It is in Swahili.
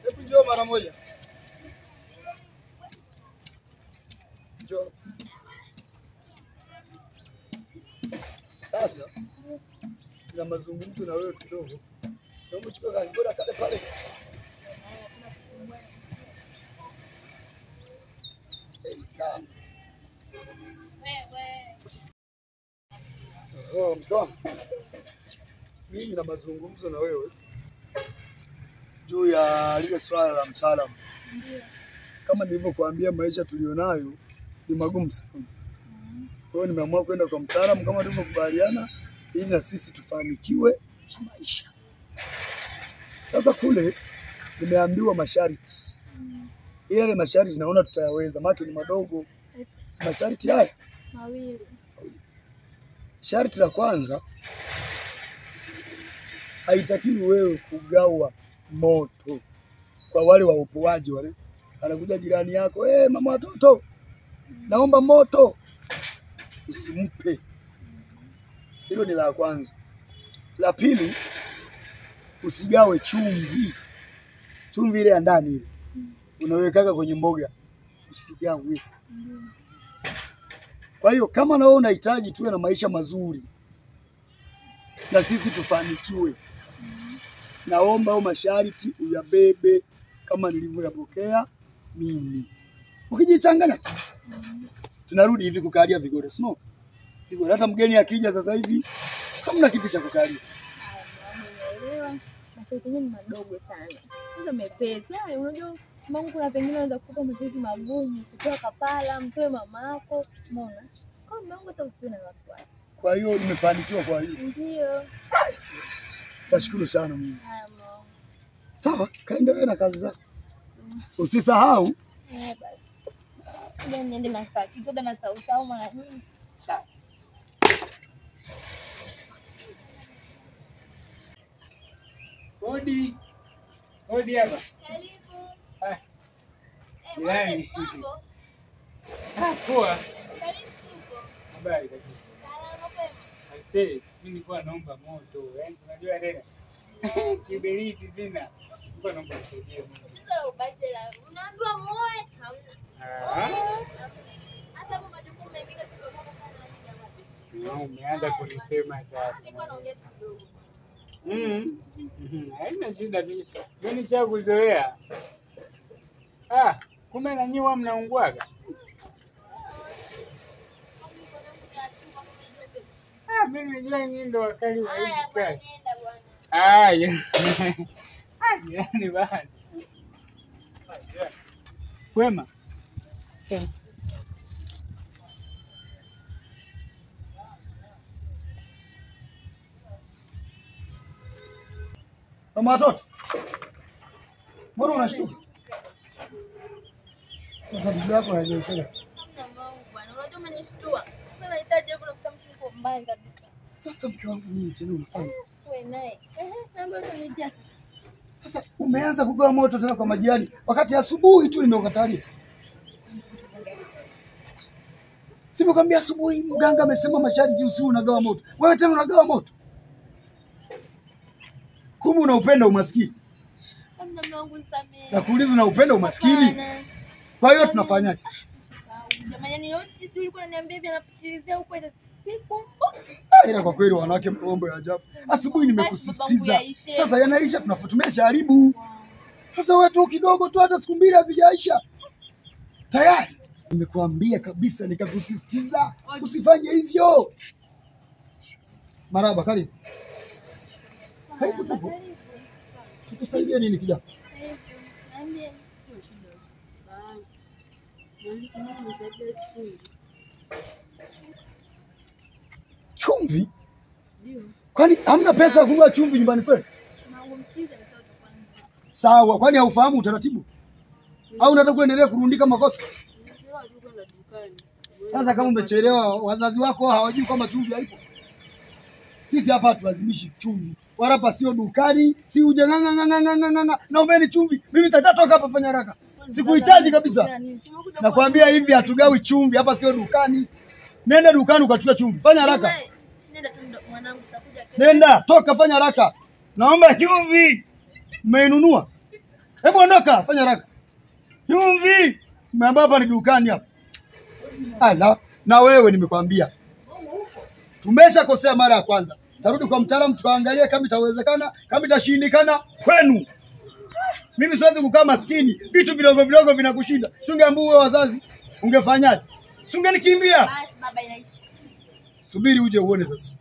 Hebu njoo mara moja. Njoo. Sasa na mazungumzo na wewe kidogo. Naomba chukua kangoda kale pale. Oh, mdomo. Mimi na mazungumzo na wewe juu ya lile swala la mtaalamu. Kama nilivyokuambia maisha tulionayo ni magumu sana. Kwa hiyo nimeamua kwenda kwa mtaalamu kama tulivyokubaliana ili na sisi tufanikiwe kimaisha. Sasa kule nimeambiwa masharti. Yale masharti naona tutayaweza, maana ni madogo. Masharti haya mawili. Sharti la kwanza, haitakiwi wewe kugawa moto kwa wale waopoaji wale. Anakuja jirani yako, mama watoto, naomba moto. Usimpe. Hilo ni la kwanza. La pili, usigawe chumvi. Chumvi ile ya ndani ile unawekaga kwenye mboga, usigawe. Kwa hiyo kama na wewe unahitaji tuwe na maisha mazuri na sisi tufanikiwe, naomba au masharti uyabebe kama nilivyoyapokea mimi. Ukijichanganya tunarudi hivi kukalia vigoro, sio? Vigoro hata mgeni akija sasa hivi hamna kiti cha kukalia. Unaelewa? Masharti yenyewe ni madogo sana. Kwanza mepesi. Unajua Mungu kuna pengine anaweza kukupa masharti magumu, kutoa kafara, mtoe mamako, umeona? Kwa hiyo Mungu hata usiwe na wasiwasi. Kwa hiyo nimefanikiwa kwa hiyo. Ndio. Tashukuru sana Mungu. Sawa, kaendelee na kazi zako. Usisahau. Basi. Niende na kitoka na sausau mara nyingi. Sawa. Hodi. Hodi hapa. Karibu. Ah. Jirani. Mambo. Ah, poa. Karibu tuko. Habari kaka. Salama kwema. Aisee, mimi nilikuwa naomba moto. Yaani unajua tena. Kiberiti sina. Nilikuwa naomba unisaidie moto. Tatizo la ubachela. Unaambiwa muoe, hamna. Ah. Hata kama majukumu mengi sio kwa kufanya nini jamani. Umeanza kunisema sasa. Nilikuwa naongea kidogo. Haina shida, mimi nishakuzoea. Ah, kumbe na nyinyi mnaunguaga. Ah, mimi najua nyinyi ndo wakali wa hizi kazi. Ah, yani bana. Kwema. Mama watoto, mbona unashtuka? Matatizo yako hayajaisha. Hamna mambo bwana. Unajua umenishtua. Sasa nahitaji hapo nakuta mtu yuko mbali kabisa. Sasa mke wangu nini tena unafanya? Wewe naye. Naomba utanitia. Sasa umeanza kugawa moto tena kwa majirani wakati asubuhi tu nimekukatalia. Simekwambia asubuhi mganga amesema masharti usiwe unagawa moto. Wewe tena unagawa moto. Kumbe unaupenda umaskini. Hamna mwanangu, nisamehe. Nakuuliza, unaupenda umaskini? Kwa hiyo tunafanyaje? Jamani, yani yote sijui ulikuwa unaniambia hivi anapitilizia huko ita sikumbuki. Ila kwa kweli wanawake mambo ya ajabu. Asubuhi nimekusisitiza. Sasa yanaisha, tumeshaharibu. Sasa wewe tu kidogo tu hata siku mbili hazijaisha. Tayari nimekuambia kabisa nikakusisitiza usifanye hivyo. Marhaba, karibu. Karibu tupo. Tukusaidie nini kijana? Niambie. Sio shida. Sawa. Nisaidie chumvi. Chumvi? Ndio. Kwani hamna pesa ya kununua chumvi nyumbani kwenu? Mungu, msikize mtoto kwanza. Sawa, kwani haufahamu utaratibu? Au unataka kuendelea kurundika makosa? Nimechelewa tu kwenda dukani. Sasa kama umechelewa, wazazi wako hawajui kwamba chumvi haipo. Sisi hapa hatulazimishi chumvi. Wala hapa sio dukani, si uje nganga naombeni chumvi. Mimi nitatoka hapa, fanya haraka. Sikuhitaji kabisa. Nakwambia hivi, hatugawi chumvi hapa, sio dukani. Nenda dukani ukachukua chumvi. Fanya haraka. Nenda tu mwanangu, utakuja kesho. Nenda, toka, fanya haraka. Naomba chumvi. Mmeinunua? Hebu ondoka, fanya haraka. Chumvi. Nimeambia hapa ni dukani hapa. Ala, na wewe nimekwambia. Tumeshakosea mara ya kwanza. Tarudi kwa mtaalamu tukaangalia kama itawezekana, kama itashindikana kwenu. Mimi siwezi kukaa maskini, vitu vidogo vidogo vinakushinda. Tungeambia wewe wazazi, ungefanyaje? Si ungenikimbia? Basi baba, inaisha. Subiri uje uone sasa.